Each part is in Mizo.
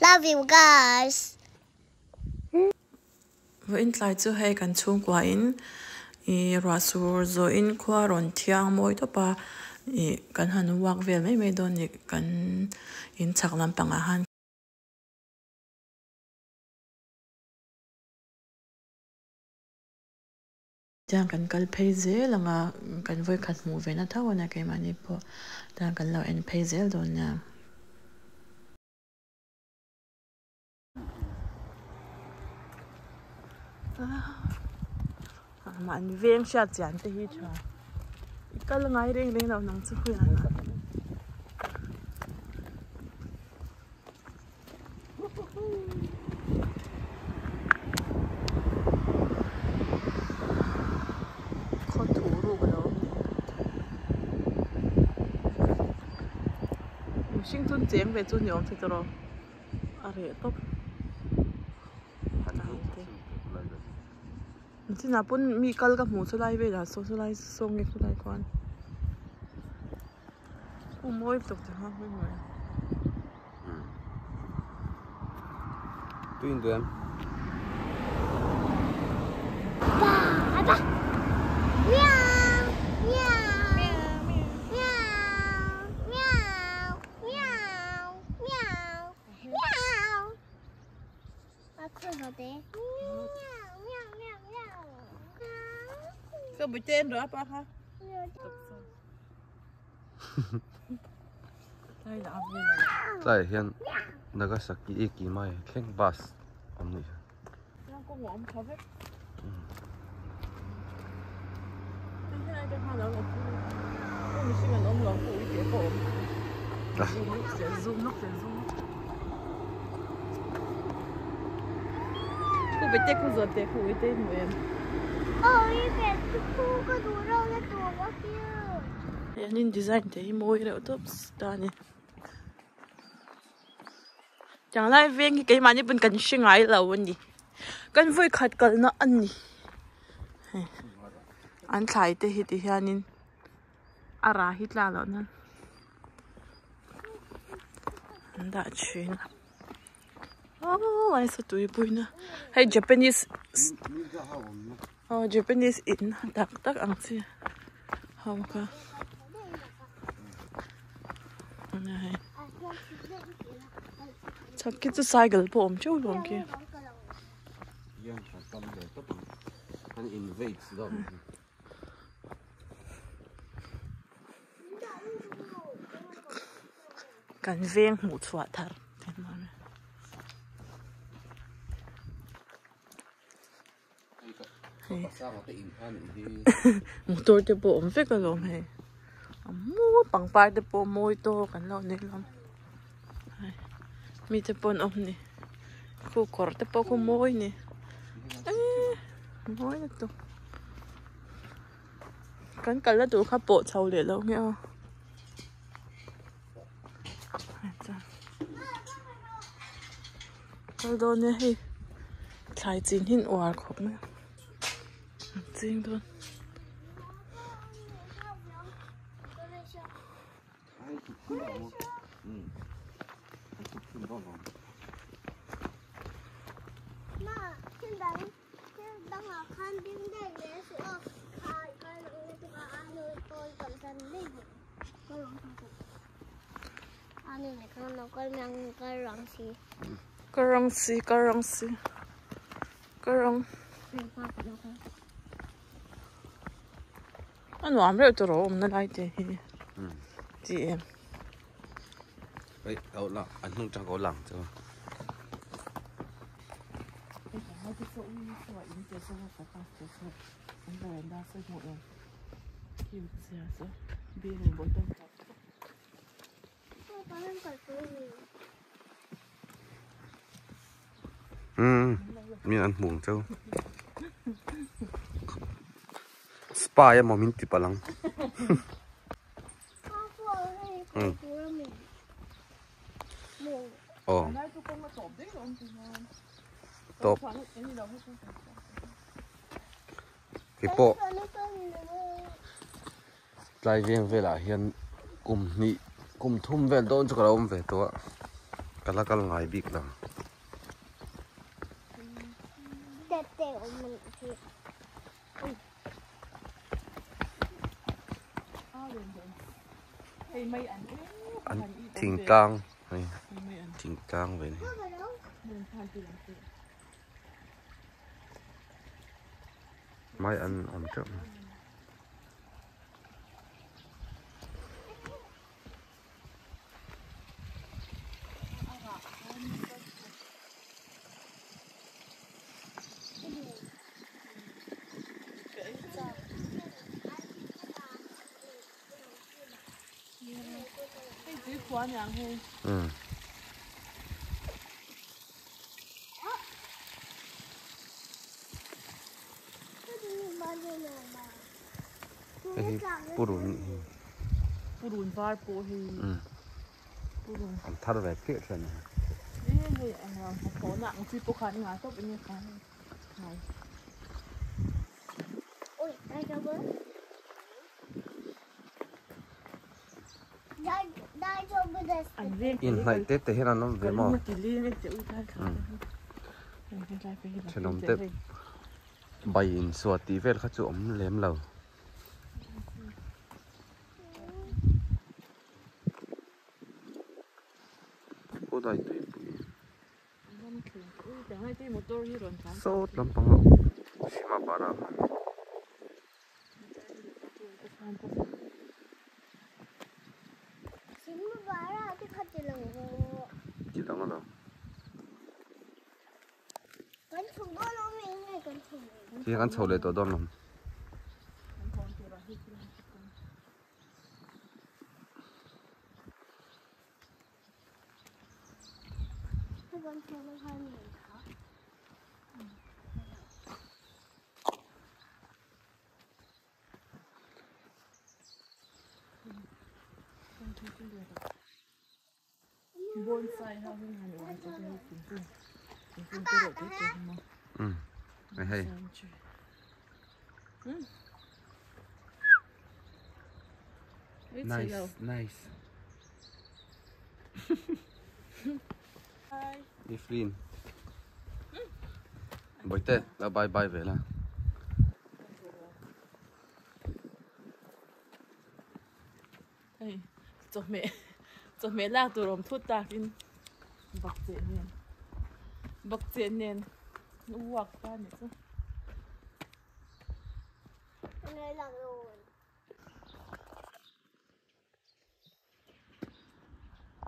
Love you guys. Vawiin tlai chu hei kan chhungkua in ih ruah sur zawh in khua rawn thiang mawi tawp a ih kan han walk vel mai mai dawn ni kan in chhak lampang ah han. Tiang kan kal phei zel ang a, kan vawikhat hmuh ve na tho a nia keimahni pawh tiang kan lo en phei zel dawn nia. Mahni veng hriat chian te hi tha i kal ngai reng reng lo nang chu hui ang a. Khaw thu ruk a lo awm leh mihring chu an cheng ve chu ni awm se tawrh aw a reh tawp chinah pawn mi kal ka hmuh chu lai velah saw saw lai saw nge khawlai khuan u mawi tawp te kha hming mai. Tui in duh em? Ba ba Meow meow meow meow meow meow meow A khawi ho te Meow meow meow meow Ka bute en rawh a pa kha. Tlaiah hian Nagasaki Ekimai thleng bus awm nih hi. Hianin design te hi mawi reuh tawp ta a ni tiang lai veng hi keimahni pawn kan hre ngai lo a ni kan vawi khat kalna a ni hei an thlai te hi ti hianin a rah hi tla loh nan an dah thin a aww ai saw tuipuina hei japanese aw japanese in tak tak ang chi ho kha hei chhak khi chu cycle pawh a awm teuh lo ang khi. Kan veng hmuh chhuah thar motor te pawh awm vek alawm hei a mawi pangpar te pawh mawi tawk an lo nei hlawm mi te pawh an awm a ni khu kawr te pawh khu mawi a ni eee mawi lutuk. Kan kalna tur kha pawh chho leh lo nge aw kal dawn nia hei thlai chin hi an uar khawp mai a an ching dawn. Ka rang si ka rang si ka rang a nuam reuh tawh rawh awmna lai te hi ti em. Hei a lang a hnung tang ko lang chu. Umm mi an hmuh ang cheu spy emaw min ti palh ang. Aw tawp keipawh tlai veng velah hian kum hnih kum thum vel dawn chu ka lo awm ve tawh a. Ka la kal ngai bik lo. An thingtlang hei thingtlang ve ni. Mai an awm teuh mai. Um. Hei hi purun nih hi. Purun var pawh hei. Um. Purun. An thar ve phiah thlen a. E hei ang lo hnathawhna ang chi pawh khan i ngah tawp enge khan ngai. Inhnaih te te hian an awm ve maw? Thenawm te bai insuah tih vel kha chu awm lem lo. Khawdai tuipui. Sawt lampang a awm Simapara khan. Ti dang a lo. Ti hian kan chho leh tawh dawn lo. Um hei nice nice Ifrin Bawihte la bye bye ve la. Hei chawhmeh chawhmeh lak tur awm thut takin bak cheh nen bak cheh nen uak ta nih chu.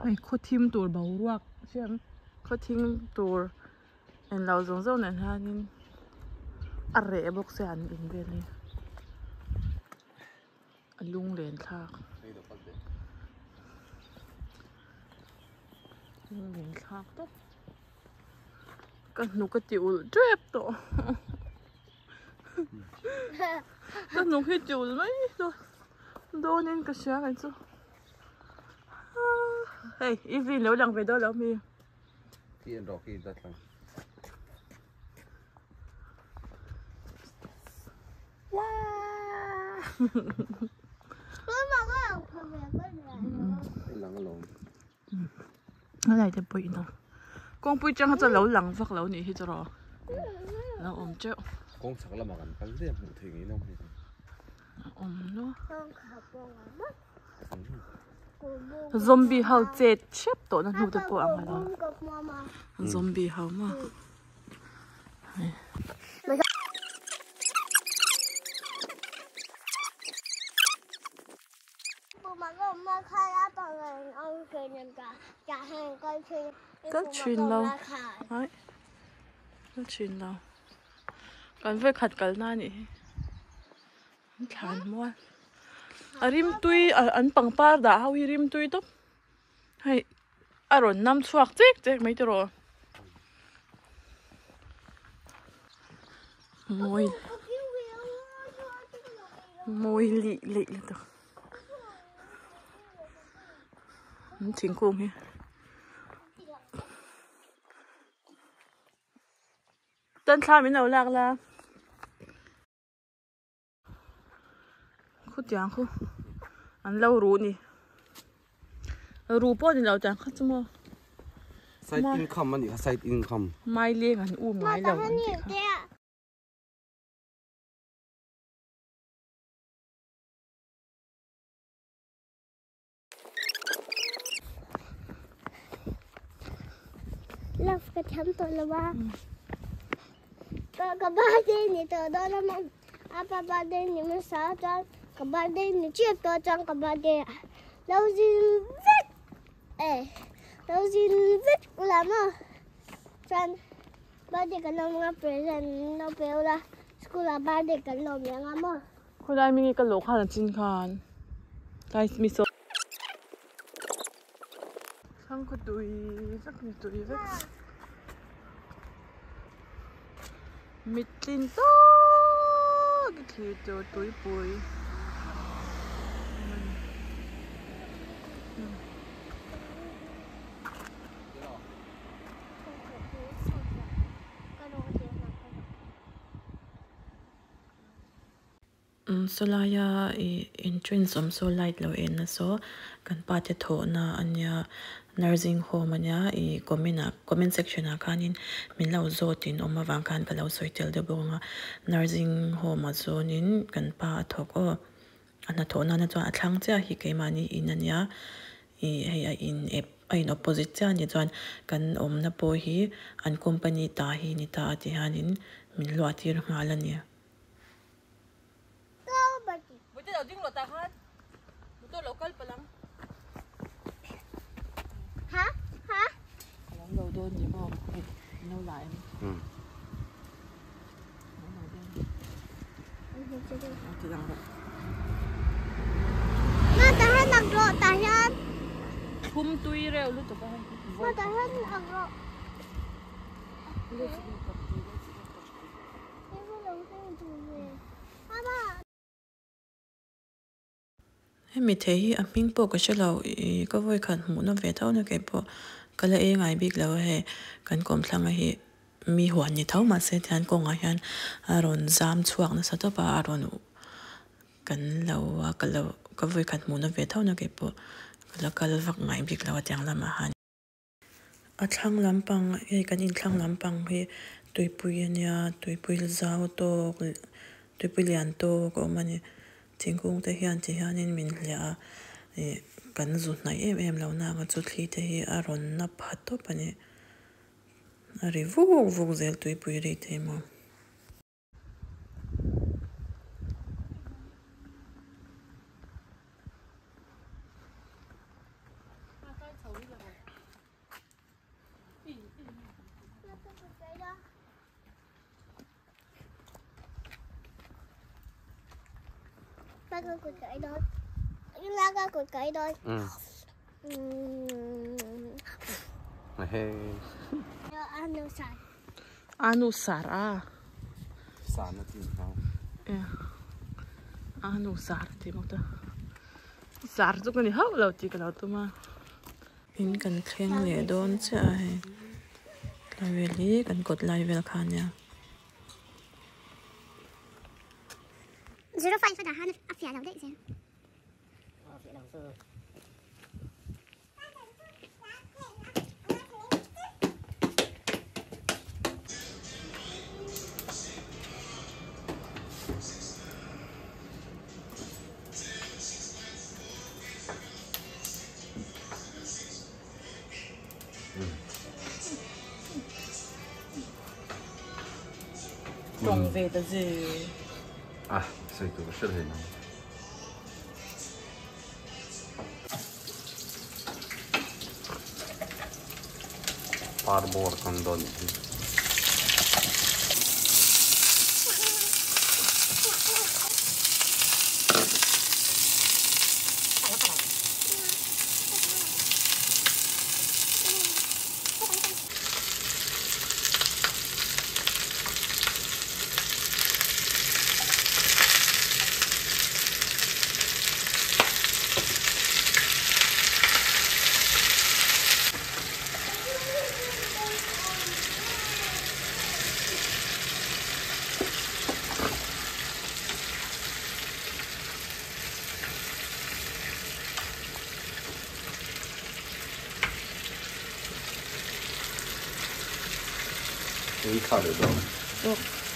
Hei khaw thim tur boruak hian khaw thim tur englo zawng zawng nen hianin a reh bawk sia an in vel hi a lunglen thlak lunglen thlak tawp ka hnuk a ti ulh tep tawh ka hnuk hi ti ulh mai tawh. Dawnin ka hria kei chu hei evelyn lo lang ve dawn lo mi. Khi an rawh khi dat lang. Lang alawm. A lai te pawh ina kawngpui chang kha chu lo lang vak lo nih hi chu rawh lo awm teuh. Kawng chhak lamah kan kal zia hmuh theih ngei nawm hei chu. Awm lo. Zombie ho chet hrep tawh na hnu te pawh ang alo. Zombie ho maw. Kal thin lo ai kal thin lo kan vawikhat kal na anih hi an thlan mual a rimtui an pangpar dah ho hi rimtui tawp hei a rawn nam chhuak chek chek mai tiraw mawi mawi lih lih lutuk an thingkung hi. Chuan thla min lo lak la. Khutiang khu an lo ru ni. Ru pawh ni lo tiang kha chu maw. Side income ani kha side income. Mai leng an um ngai lo an tih kha. Love ka thiam tawh lo a. Ka birthday ni tawh dawn a maw. Apa birthday ni hmasa a chuan ka birthday ni chiah tawh chuan ka birthday ah lo zin vek e lo zin vek ula maw chuan birthday kan awm anga present lo pe ula school ah birthday kan lawm leh anga maw. Khawilai hming hi ka lawh khan a chin khan tlai mi saw. Thangkhaw tui vek ni tui vek. Mittlin tawk i thlir tur tuipui. Sawlaia ih entrance awm saw light lo en na saw kan pa te thawhna a nia nursing home a nia ih comment ah comment section ah khanin min lo zawt in awm avang khan ka lo sawi tel deuh bawk ang a nursing home ah chuanin kan pa a thawk aw a hnathawh nana chuan a thlang chiah hi keimahni in a nia ih hei a in ep a in opposite chiah a nih chuan kan awmna pawh hi an company ta hi ni ta a ti hianin min luah tir nghal a ni. Hemi thei hi a hming pawh ka hre lo ih ka vawi khat hmuhna ve tho na keipawh ka la ei ngai bik lo a hei kan kawmthlanga hi mi huan ni tho mahse tihian kawngah hian a rawn zam chhuak nasa tawp a a rawn kan lo a ka lo ka vawi khat hmuhna ve tho na keipawh ka la kal vak ngai bik lo a tiang lamah han. A thlang lampang hei kan inthlang lampang hi tuipui a nia tuipui zau tawk tuipui lian tawk a awm a ni thingkung te hian ti hianin min hliah a ih kan zu hnaih em em lo na ang a chu thli te hi a rawn na pha tawp a ni a ri vuk vuk zel tuipui ri te hi maw. Anusar a. Sana ti ha. Yeah. Anusar ti mo ta. Sar chu ka ni hauh lo tih ka lo tum a. In kan thleng leh dawn chiah a hei. Tlai vel hi kan kawt lai vel kha ania. 05 a dah han a fiah lo daih zel. Tawng ve ta che. Ah, sawi tur ka hre thei lo. Par bawr kan dawn nih hi. Ui thla leh dawn. Bawk.